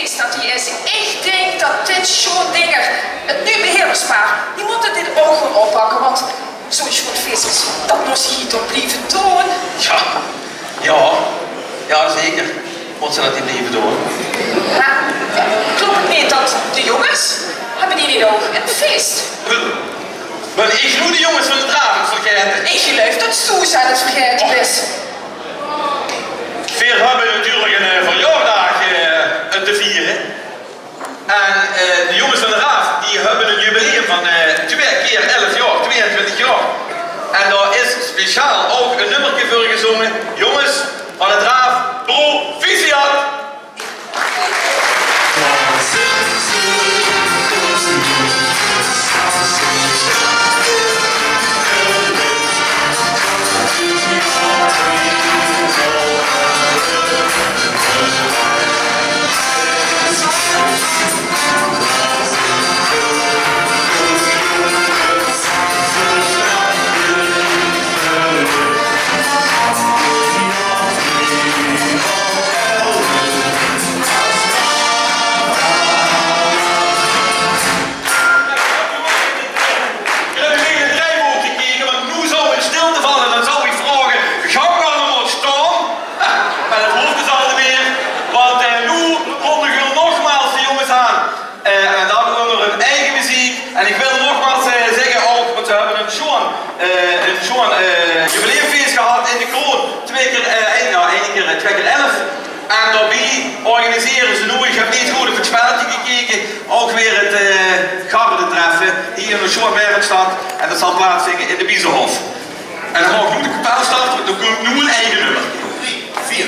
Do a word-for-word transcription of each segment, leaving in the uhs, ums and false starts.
Is dat die is? Ich dink dat dit sjoon dinger, 't nuuj beheerderspaar, die mótte dit ouch gaon oppakke, want zoe'n sjoon feestkes, dat mós se hie toch blieve doon. Jao, jao, jao, zeker mótte ze dat hie blieve doon. Mer klop 't neet dat de jónges, höbbe die neet ouch ein fees? Bön ich noe de jónges van de Draaf vergaete? Ich geluif dat se ze aan 't vergaete bis. Veer höbbe natuurlik ein, eh, verjaordaag, eh, te viere. En, eh, de jónges van de Draaf, die höbbe ein jubileum van, eh, twieë kier elf jaor, twieëntwintig jaor. En dao is speciaal ouch ein nummerke veur gezónge. Jónges van de Draaf, proficiat! Ich höb effe in 't draejbook gekeke, want noe zou in stilte valle, dan zou ich vraoge: "Gank allemaol staon." Mer dat hoof dus al neet mieë, want, eh, noe kondige v'r nogmaals de jónges aan. Eh, en dan ónger hun eige meziek. En ich wil nogmaals, eh, zègke ouch, want ze höbbe ein sjoon, eh, ein sjoon, eh, jubileumfees gehad in de Kroon. Twieë kier, eh, ein, jao, eine kier, eh, twieë kier elf. En daobie organisere ze noe, ich höb neet good op 't spelletje gekeke, ouch weer 't, eh, gardetreffe hie in de sjoon Berendstad. En dat zal plaatsvinge in de Biezenhof. En dan maag noe de kapel starte, want dan kump noe ein eige nummer. Drie, veer.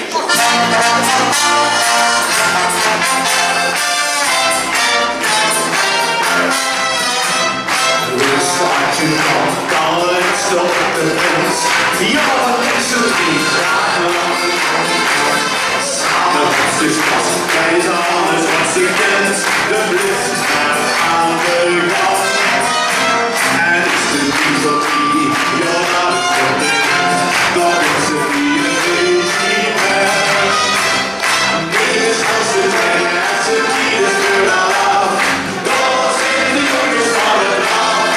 Dus als je dan alles op de punt, ja, wat is er niet graag nog? Samen met de stad, bij alles wat ze kent, de blitz is maar aan de kant. En is de niet op die, ja, dat is op de kant, dan is het niet een regiment. Dit is als de trein, het is hier de vuur al af. Dao zeen de jónges van de Draaf.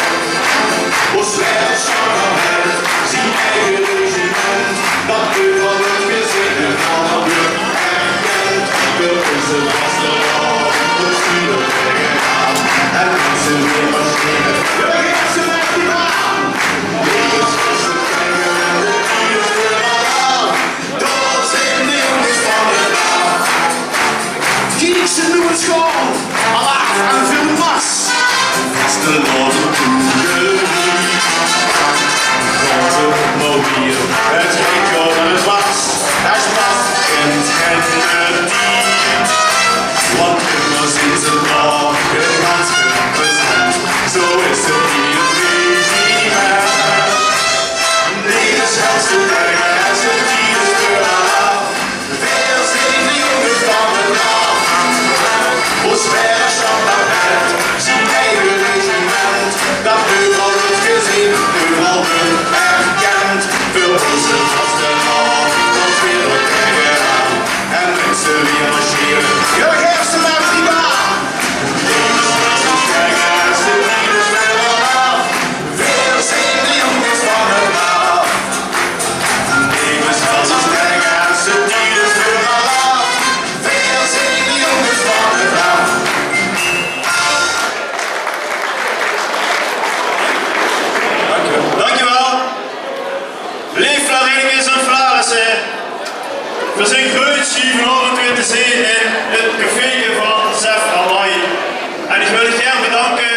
Os Werk Sjorre haet zien eige regiment. Dat euveral weurt gezeen en allemaol weurt erkend. Veur ózze vastelaovend zien v'r tegenaan. En minse die marchere. Jao, geef ze mer die baan. Dit is os de trein en de tied is vuur al af. Dao zeen de jónges van de Draaf. Kiek ze noe ins gaon, alaaf en veur de mars. Vastelaovend toegewijd. Gaon ze mer weer, het geit gaon en het mars. Het mars kint gein tied. Want ummer zien ze dao, het gans gezin. Zo is het hie in Fiji. Dit is helse daag, helse tied is vuur al af. Veer zeen de jónges van de Draaf. Os Werk Sjorre haet zien eige regiment. Dat euveral weurt gezeen, euveral weurt erkend. Veur ózze vastelaovend, dao zeen v'r tegenaan. En minse die marchere. Jao, geef ze mer die baan. Dit is os trein en de tied is vuur al af. Veer zeen de jónges van de Draaf. Dit is os trein en de tied is vuur al af. Veer zeen de jónges van de Draaf. Dank u wel. Leef Flaringes en Flarisse, veer zeen greutst hie vanaovend weer te zeen in 't cafeeke van Sef Amai. En ich wil uch gaer bedanke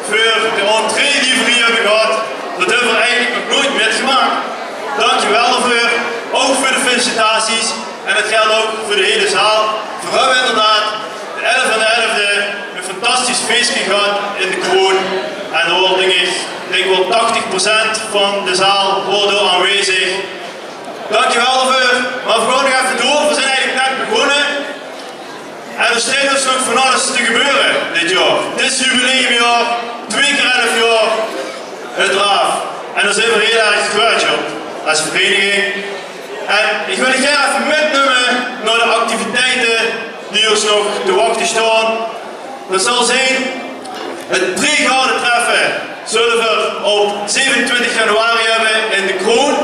veur de entree die veer hie höbbe gehad. Dat höbbe veer eigelik nog noeit mitgemaak. Dank uch wel daoveur. Ouch veur de felicitaties. En dat gelt ouch veur de hiele zaal. Veer höbbe inderdaad de elfde van de elfde ein fantastisch feeske gehad in de Kroon. En dao waor, dink ich, dink waal tachtig procent van de zaal waor dao aanwezig. Dank uch wel daoveur. Mer veer gaon nog effe door. Veer zeen eigelik net begós. En d'r steit dus nog van alles te gebeure dit jaor. 't Is jubileumjaor, twieë kier elf jaor, 't Draaf. En dao zeen veer hiel erg trots op, es vereiniging. En ich wil uch gaer effe mitnumme nao de activiteite die os nog te wachte Dat zal zeen, het pre-gardetreffe zulle v'r op zevenentwintig januari höbbe in de Kroon.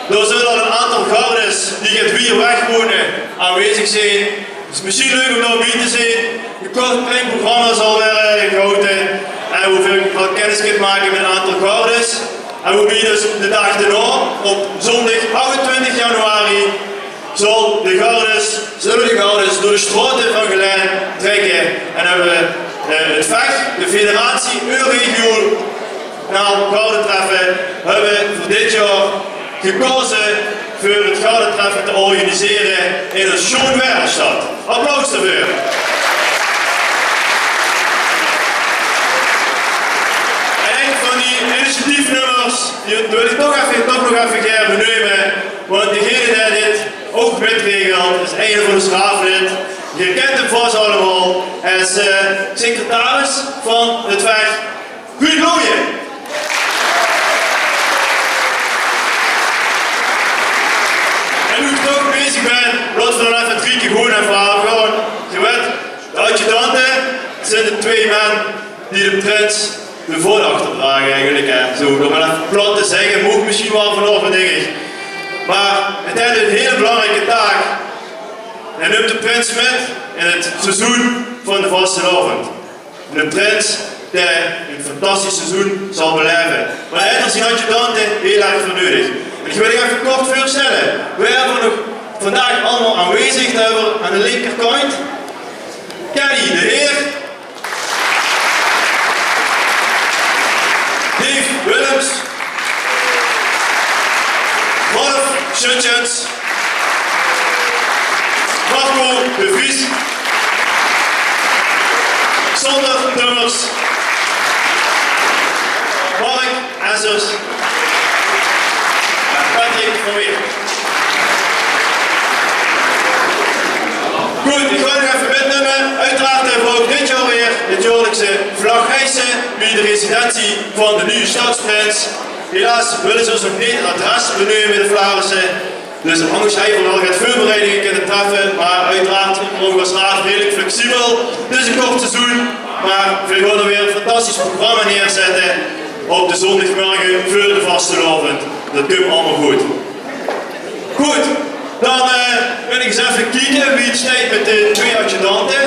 Dao zulle al ein aantal gardes die get wiejer weg wone aanwezig zeen. 't Is mesjien leuk óm dao bie te zeen. Ein kort klein programma zal waere gehaoje. En wo geer al kennis kint make mit ein aantal gardes. En woabie dus de daag daonao, op zóndig achtentwintig januari, zal de gardes, zulle de gardes door de straote van Gelaen trèkke. En höbbe v'r, eh, het vech, de federatie Euregio Naal Gardetreffe, höbbe veur dit jaor gekaoze veur het gardetreffe te organisere in de Sjoon Waerestad. Applaus daoveur. En ein van die initiatiefnummers, die wil ich toch effe, toch nog effe gaer beneume, want degene dae dit ouch mitregelt, is eine van ós raadlid. Geer kint 'm vas allemaol. Hae is, eh, secretaris van het vech. Ruud Looyen. En noe ich toch bezig bön, laot v'r dan effe 't rieke gewoon effe aafgaon. Geer wet, de adjudante, dat zeen de twee man die de prins de vaodachter drage eigelik, hè. Zo, óm 't effe plat te zègke, maag mesjien waal vanaovend, dink ich. Mer het haet ein hiel belangrieke taak. Hae numt de prins mit in het seizoen van de vastelaovend. De prins dae ein fantastisch seizoen zal belaeve. Mer hae haet d'r zien adjudante hiel erg veur neudig. En ich wil uch effe kort veurstelle. Wae höbbe v'r nog vandaag allemaol aanwezig? Dao höbbe v'r aan de linkerkantj Kenny de Heer, Dave Willems, Rolf Schutjens, Marco de Vries, Sander Tummers, Mark Essers en Patrick van Weer. Good, ich gaon nog effe mitnumme. Oeteraard höbbe v'r ouch dit jaor weer het jaorlikse vlagheise bie de residentie van de nuuje stadsprins. Helaas wille ze ós nog neet het adres beneume, de Flaarisse. Dus angers höbbe v'r waal get veurbereidinge kinne treffe, mer oeteraard zeen v'r ouch es raad redelik flexibel. 't Is ein kort seizoen, mer v'r gaon d'r weer ein fantastisch programma neerzètte op de zóndigmorge veur de vastelaovend. Dat kump allemaol good. Good, dan, eh, wil ich ens effe kieke wie het steit mit de twee adjudante.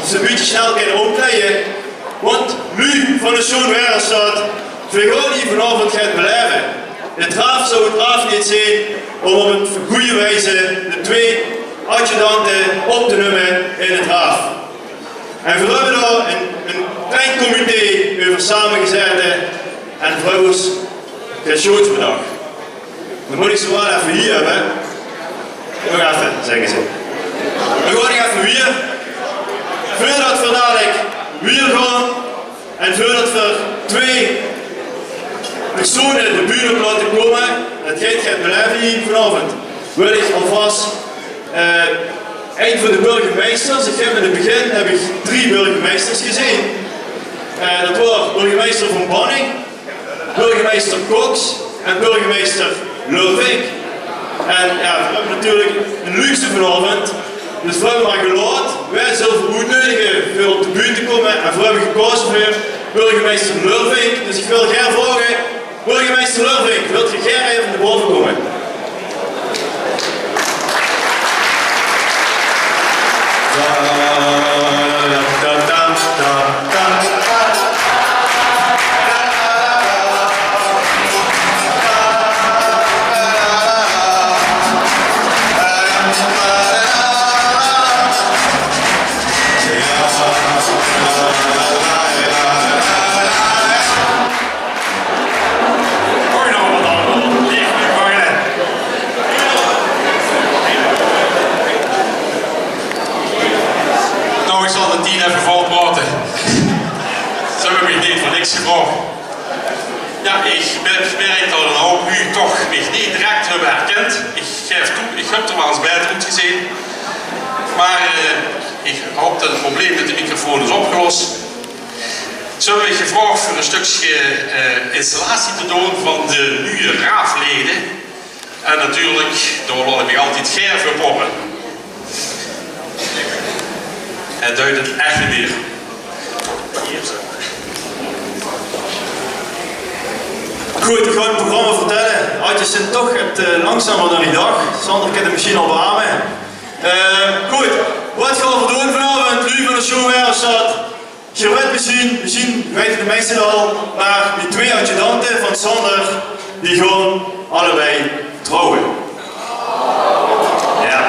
Of ze ein bietje snel kinne ómkleie. Want luuj van de Sjoon Waerestad, v'r gaon hie vanaovend get belaeve. Het raaf zou het raaf neet zeen óm op ein gooj wieze de twee adjudante op te numme in het raaf. En v'r höbbe dao ein, ein klein comité euver samegezete en v'r höbbe ós get sjoons bedach. Dan mót ich ze waal effe hie höbbe. Nog effe, zègke ze. Dan gaon ich effe wiejer. Veurdat v'r dalik wiejer gaon en veurdat v'r twee persone de bühne op laote kómme, det geer 't gaot belaeve hie vanaovend, wil ich alvas, eh, ein van de burgemeisters, ich höb in 't begin höb ich drie burgemeisters gezeen. Eh, det waor burgemeister Van Banning, burgemeister Koks en burgemeister Lurvink. En jao, v'r höbbe natuurlik ein luxe vanaovend. Dus v'r höbbe mer gelaot wae zölle v'r oetneudige veur op de bühne te kómme. En v'r höbbe gekaoze veur burgemeister Lurvink. Dus ich wil gaer vraoge, burgemeister Lurvink, wilt geer gaer effe nao bove kómme? Noe, ich zal de tied effe volpraote. Ze höbbe mich neet veur niks gevraog. Jao, ich merk det ein houp luuj toch mich neet direk höbbe herkènd. Ich gaef toe, ich had d'r waal ins baeter oetgezeen. Mer, eh, ich haop det 't probleem mit de microfoon is opgelos. Ze höbbe mich gevraog veur ein stökske, eh, installatie te doon van de nuuje raaflede. En natuurlik, dao laot ich mich altied gaer veur poppe. 't Duit 't ech neet mieë. Good, ich gaon 't programma vertèlle. Adje, zeen toch get, eh, langzamer dan ich dach. Sander kint 't mesjien al beame. Eh, good, waat gaon v'r doon vanaovend? Luuj van de Sjoean Wereldsjtad. Geer wèt mesjien, mesjien weite de meiste 't al, mer die twee adjudante van Sander, die gaon allebei trouwe. Jao.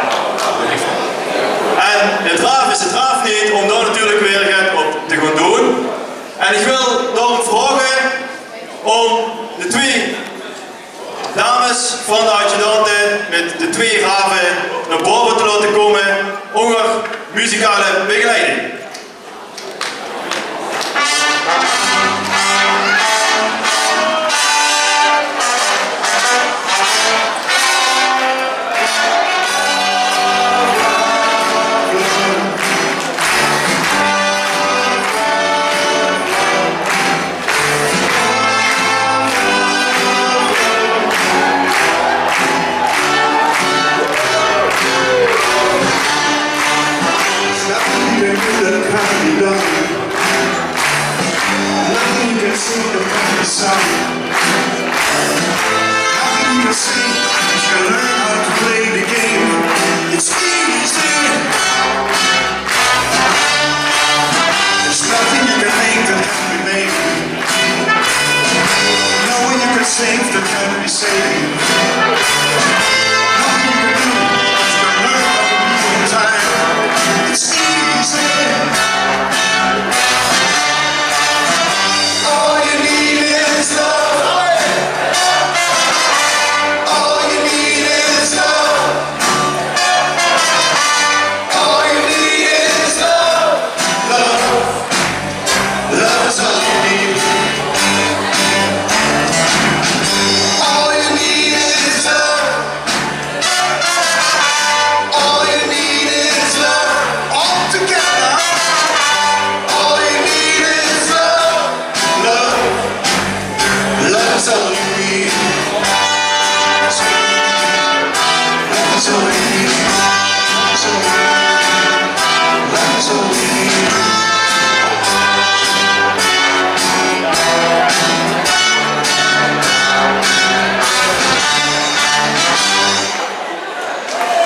En 't raaf is 't raaf neet óm dao natuurlik weer get op te gaon doon. En ich wil daorum vraoge óm de twee dames van de adjudante mit de twee rave nao bove te laote kómme ónger muzikale begeleiding.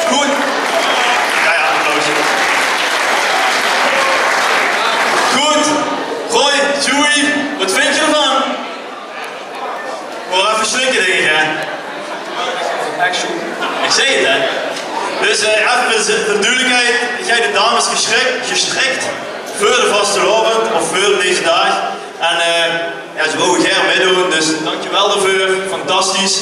Good. Jao, jao, applaus. Good. Roy, Joey, waat vinjt geer d'rvan? Waal effe slikke, dink ich, hè? Ich zègk 't, hè. Dus, eh, effe veur de dudelikheid, ich höb de dames gesjrik-, gesjrik veur de vastelaovend of veur dees daag. En, eh, jao, ze wouwe gaer mitdoon, dus dankjewel daoveur. Fantastisch.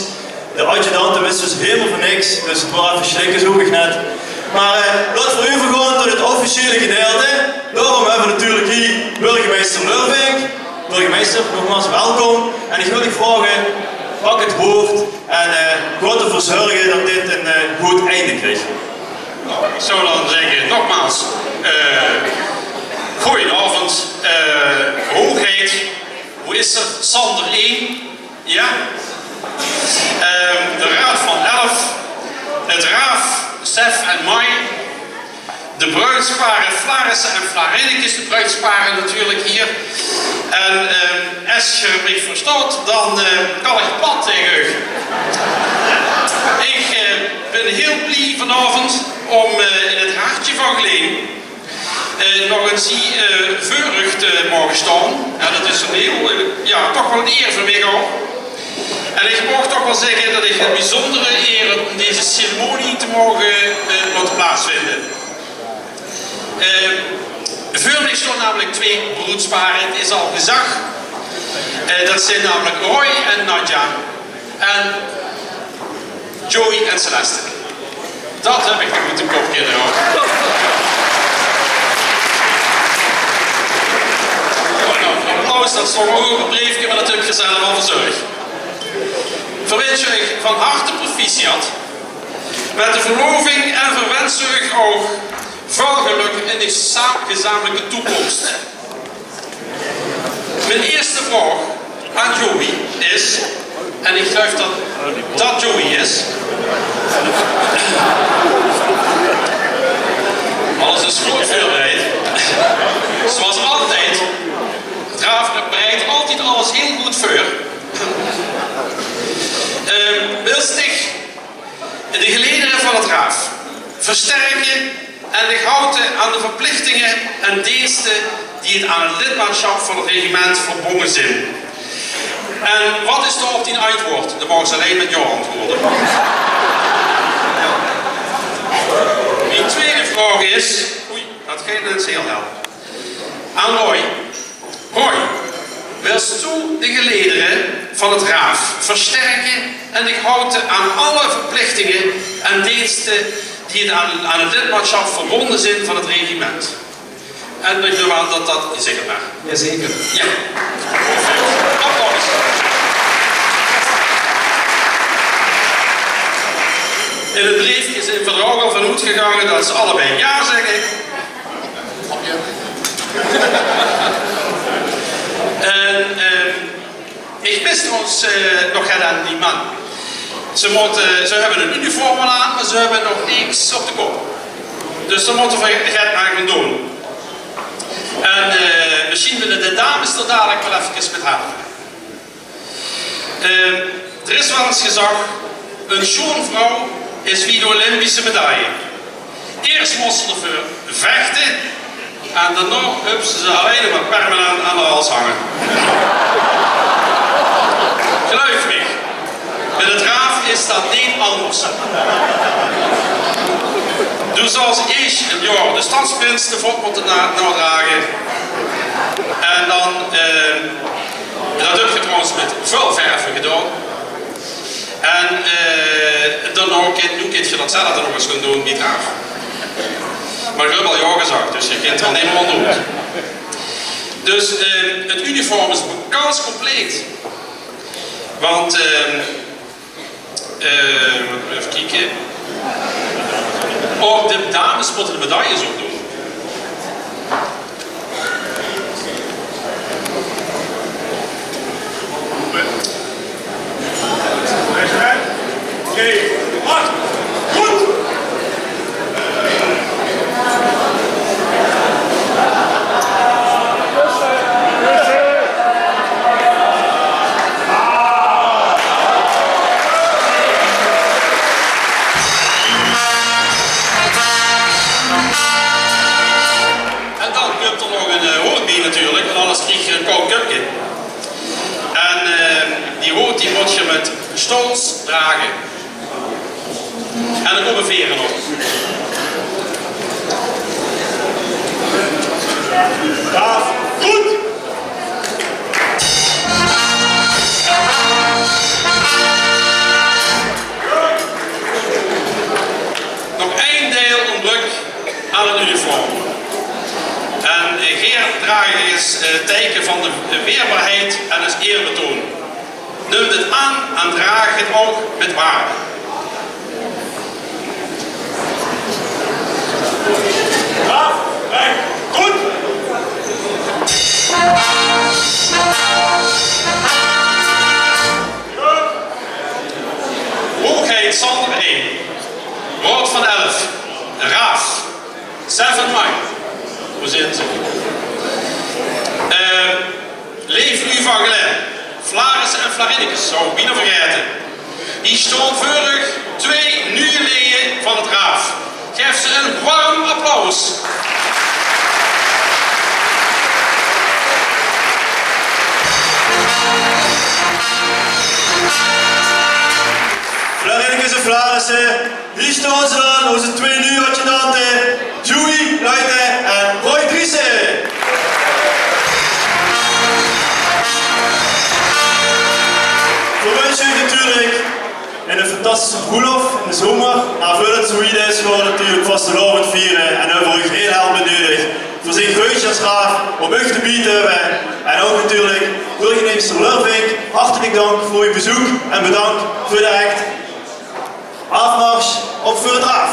De adjudante wis dus hielemaol van niks, dus 't waor effe slikke, zoog ich net. Mer, eh, laot v'r euvergaon tot 't officiële gedeilte. Daorum höbbe v'r natuurlik hie burgemeister Lurvink. Burgemeister, nogmaals welkom. En ich wil uch vraoge, pak 't woord en, eh, gaot d'rveur zörge tot dit ein, eh, good einde krieg. Nou, ich zou dan zègke, nogmaals, eh, goojenaovend, eh, hoogheid. Wie is 't? Sander ein. Jao. Ehm, de Raod van Elf. 't Raaf, Sef en Mai. De bruidspare Flarisse en Flarinnekes, de bruidspare natuurlik hie. En, ehm, es geer mich verstaot, dan, eh, kan ich plat taenge uch. Ich, eh, bin hiel blie vanaovend óm, eh, in 't hertje van Gleem eh, nog ins hie, eh, veur uch te moge staon. En det is ein hiel, eh, jao, toch waal ein eer veur mich ouch. En ich maag toch waal zègke det ich 't 'n biezóndere eer höb óm deze ceremonie te moge, eh, laote plaatsvinde. Eh, veur mich staon namelik twee broedspare, 't is al gezag. Eh, det zeen namelik Roy en Nadja. En Joey en Celeste. Det höb ich nog oet de kop kinne haole. Applaus, det stóng ouch op 't breefke, mer det höb ich zelf al verzörg. Veer winse uch van harte proficiat mit de verloving en veer winse uch ouch väöl gelök in de sa-, gezamelike toekóms. Mien ierste vraog aan Joey is, en ich geluif det det Joey is. Alles is good veurbereid. Zoals altied. 't Raaf bereit altied alles hiel good veur. versterke en dich hawte aan de verplichtinge en deenste die het aan het lidmaatsjap van het regiment verbónge zeen. En wat is dao op dien antjwaord? Dao mage ze allein mit jao antjwaorde. Mien twiede vraog is, oei, dat geit neet hiel hel. Aan Roy. Roy, wils doe de geleedere van het raaf versterke en dich hawte aan alle verplichtinge en deenste die het aan, aan het lidmaatsjap verbónge zeen van het regiment? En ich num aan dat dat, zeg het maar. Jazeker. Ja. Applaus. In het breefke zeen v'r d'r ouch al van oetgegange dat ze allebei ja zègke. En, ehm, ich mis trouwens, eh, nog get aan die man. Ze mótte, ze höbbe ein uniform al aan, maar ze höbbe nog niks op de kop. Dus dao mótte v'r get aan gaon doon. En, eh, mesjien wille de dames d'r dalik waal efkes mit helpe. Eh, d'r is waal ins gezag: ein sjoon vrouw is wie de Olympische medaille. Iers mós se d'rveur vechte en daonao höbs se ze allein nog maar permanent aan de hals hange. Geluif mich, mit het raaf is dat neet anders. Doe zals iers ein jaor de stadsprins de vot mótte na-, naodrage. En dan, eh, dat höb ich trouwens mit väöl verve gedaon. En, eh, daonao kint, noe kint geer datzelfde nog ins gaon doon bie het raaf. Maar geer höb al ja gezag, dus geer kint d'r al neet mier ónderoet. Dus, eh, het uniform is gans compleet. Want, eh, eh, mót ich efkes kieke. Oh, de dames mótte de medailles opdoon. En dan kump d'r nog ein, eh, hood bie natuurlik, want anders krieg geer ein kaw köpke. En, eh, die hood die mót geer mit stolz drage. En dan kómme vere op. Braaf. Good. Nog ein deil óntbruk aan het uniform. En, eh, geer draag is, eh, teike van de weerbaarheid en is eerbetoon. Num het aan en draag het ouch mit waarde. Braaf, rein, good. Hoogheid Sander ein, Raod van Elf, Raaf, Seven Mile. Wo zeen ze? Eh, Leef Uva Glen, Flarisse en Flarinnekes, zou ich bienao vergaete. Hie staon veur uch twee nuuj leje van het raaf. Gaef ze ein warm applaus. Flarinnekes en Flarisse, hie staon ze dan, ózze twee nuuj adjudante, Joey Luiten en Roy Driessen. V'r winse uch natuurlik ein fantastische broelof in de zomer, maar veurdat 't zoe wied is, gaon v'r natuurlik vastelaovend viere en höbbe v'r uch hiel hel benödig. V'r zeen greutsj es raaf óm uch d'rbie te höbbe. En ouch natuurlik burgemeester Lurvink, hartelik dank veur eur bezeuk en bedank veur de act. Aafmars op veur 't raaf.